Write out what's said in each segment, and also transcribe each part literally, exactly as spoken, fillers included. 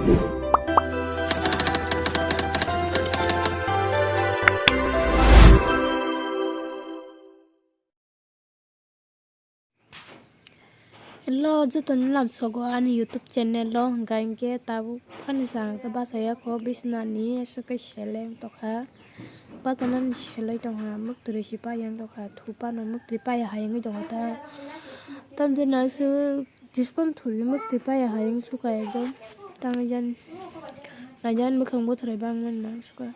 Hello, joto ni lamsogo ani YouTube channel o, hwnkha hinkhe tabuk ani channel khe bachaya kho, bisna ni aswk khe seleng tokha. Bachana ni selai tongkha, muktwrwi se paiya tongkha, thupano muktwrwi paiya hayungwi tongkha ta. Tamjani aswk jiskon thuri muktwrwi paiya hayung sukha ekdom. Tamo jani, naijani mwkhang bwthwrai bangmani nang sukha.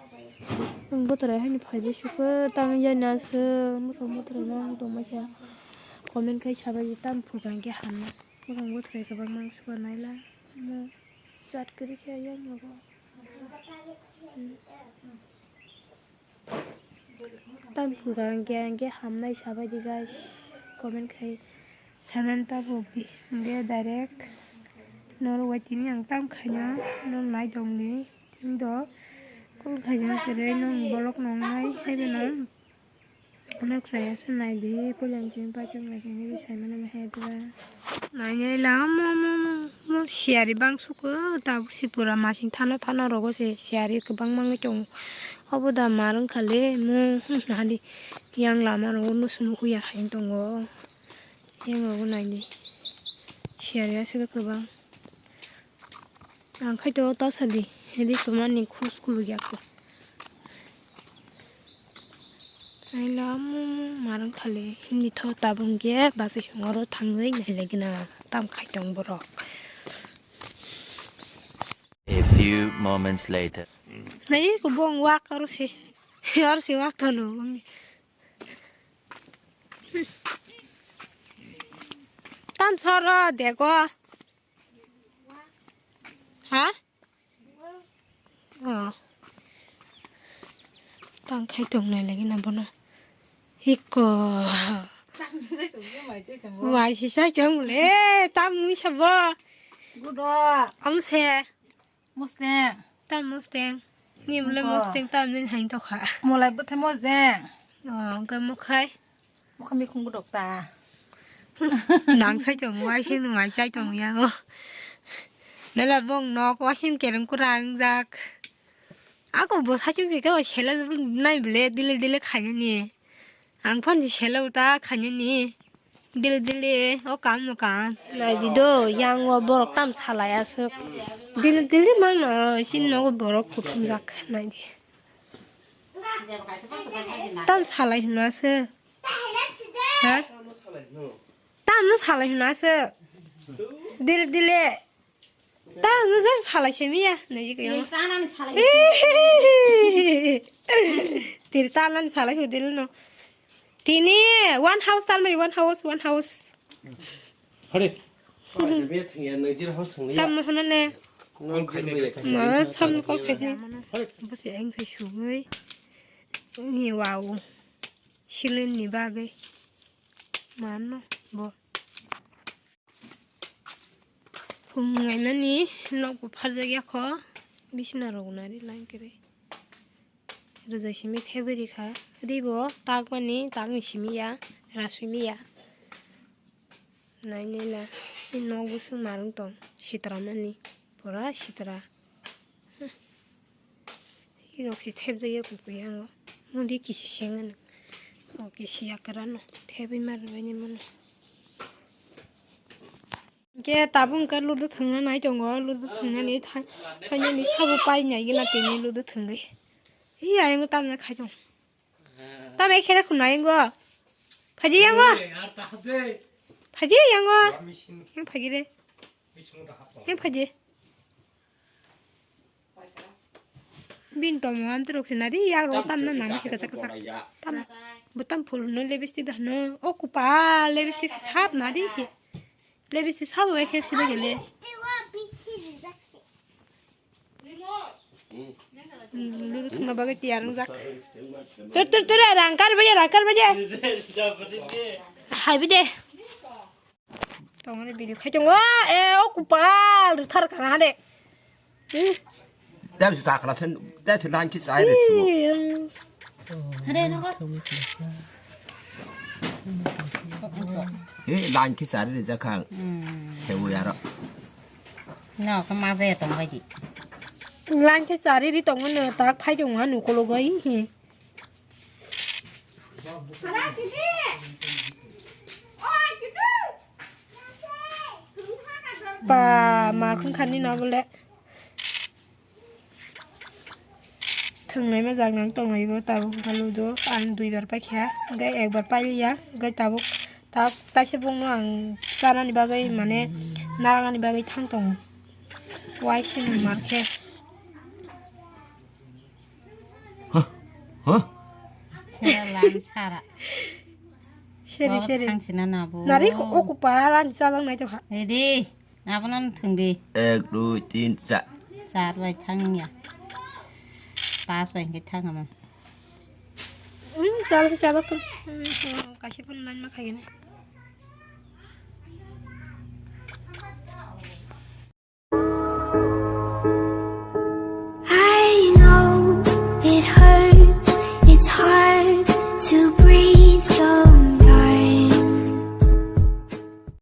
Mwkhang bwthwrai haino phaibai sukha, tamo jani aswk mwkhang bwthwrai bang tongma khe. Comment khai sabai di, tam phukang khe hamna. Mwkhang bwthwrai kwbangma wngsugo naila. Mo chat kwrwi khe ayang nogo. Tam phukang khe ang khe hamnai sabai di guys. Comment khai sanan ta phuk di. Hwnkhe direct norok bai tini ang tam khaina no nai tong di. Tini do call khaijak kwrwi nong bolok nong nai hai beno. Nok saya se nai di, puila chini pachung lai khe nini sai mano hai dura. Nai nai la mo mo mo mo siyari bang suku tabuk si pura masing thano thano rogo se siyari kwbang mangwi tongo. Obo da mar wngkha le mo hmm nahadi yang lama rogo nusu nuhu ya hai tongo. Yang rogo nai di siyari aswk kwbang. Ang khai to ta sadi, hedi tomani khus khuluk ya kho. Ai la mo mo marang khale, hindi tho tabung ge basi songoro thangwi nai lagi na tam khai tong borok. A few moments later. Nai ko bong wak aro se, aro se wak thalo. Tam soro dego. Ha? Oh. Tang khai tong nai lagi na bono. Hiko. Wai si sai chong le, tam mui sabo. Gudo. Am se. Mustang. Tam Mustang. Ni mule Mustang tam ni hain to kha. Mulai bwthai Mustang. Oh, ga mo khai. Mokha mikhung bodok ta. Nang sai tong wai se nung ai sai tong yang o. Nala bong nok washing kereng kurang jak. Ako bo sai chung ke sela nai bele dile dile khanya ni. Ang phan ji sela uta khanya ni. Dile dile o kam no kam. Nai di do yang o borok tam salai asuk. Dile dile mano sin nogo borok kuthum jak nai di. Tam salai hwnna se. Ha? Tam no salai hwnna se. Dile dile. Tam no jar salai se miya. Nai ji kaya. Tir talan salai hu dile no. Tini one house tal mai one house one house. Hare. Tam no hwnna ne. Ma sam kol khai ne. Bose ang sai sugui. Ni wow. Silin ni bagwi. Mano bo. Phung ngaimani nok bo pharjak ya kho. Bisna rok nari lang kiri. Rwjak simi thebwi rikha. Ribo takmani takni simi ya. Rasui mi ya. Nai nai la. Ni nok bo swng marwng tong. Sitra mani. Pura sitra. Irok si thep jaya kuku yango. Mundi kisi singano. O kisi yakarano. Thebwi marwini mano. Ke tabung ke ludu thangna nai tongo. Ludu thangna ni tha-, thanya ni sabu pai nai gina tini ludu thangwi. Iya yango tamna khai tong. Tamai khere khuna yango. Phaji yango. Phaji yango. Yang phaji de. Yang phaji. Bin tomo antrok sinari ya ro tam na nang kisa kisa. Tam butam phul no lebesti da no. O kupa lebesti sab nari. Lebesti sab wai khe sibe gele. Hmm, ludu thangna bagwi tiyar wngjak. Tur, tur, tur, rang kar baje, rang kar baje. Hai baje. Tongni video khai tongo. E, o kupal, thar kana hade. Hmm. Dam si sakla sen, dam si lan ki sai re su. Hade no ko. He, lan ki sai re jakang. Hmm. He, wo yaro. No, khe ma jaya tong bai di. Line khe chari ri tongmani tak phai tongma nukologo hi. Ba, mar khun khani na bole. Thwngnai ma jak nang tongnai bo tabuk wngkha ludo. Ang duibar paikha, hwnkhe ekbar pailiya, hwnkhe tabuk tak taisa bukno ang chanani bagwi, mane, narwknani bagwi thang tongo. Waising mar khe. Huh? Huh? Sera lang sara. Seri, seri. Thang sina nabo. Nari ko, o kupa lan chalang nai to ha. Ready. Abono thwng di. Ek, dui, tin, char. Char bai thang ya. Pas bai hwnkhe thang ama. Hmm, chal, chal, chal. Hmm, kaisa phone line ma khaigani.